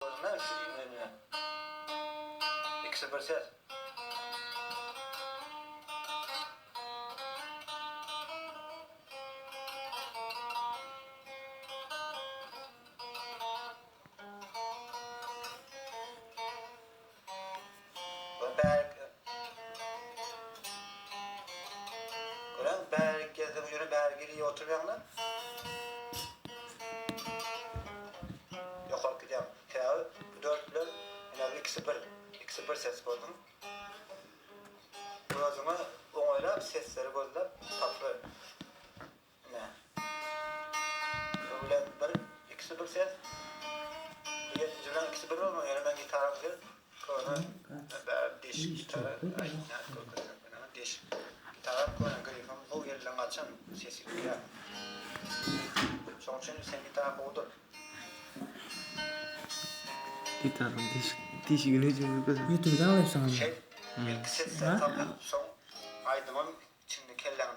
Gördüňmi şu ine. İkisi bir ses. Gören bärik gezdim ýöne bäri girip oturýaňda. Ýokaryk gidýäň. Sebäbi bu dörtler ine bu ikisi bir. Ikisi bir ses gördüňmi? Özüňe oňaýlap sesleri gözläp tapyber. Ine. Bu bilen bir, ikisi bir ses. Bu ýedinji bilen ikisi bir bolmaly. Ýöne men gitaram ses. Köne deşik gitara. Aý, nädip görkezsem. Ine, deşik gitara köne grifim gowy elden gaçan sesi üýtgär. Şonuň üçin seň gitara gowudyr. Gitaryň deşik, deşigini üçin görkezsem. Ýutubda alypsyňyzmy? Şeýdip, ilki sesleri tapyp, soň aýdymyň içinde kelläňde.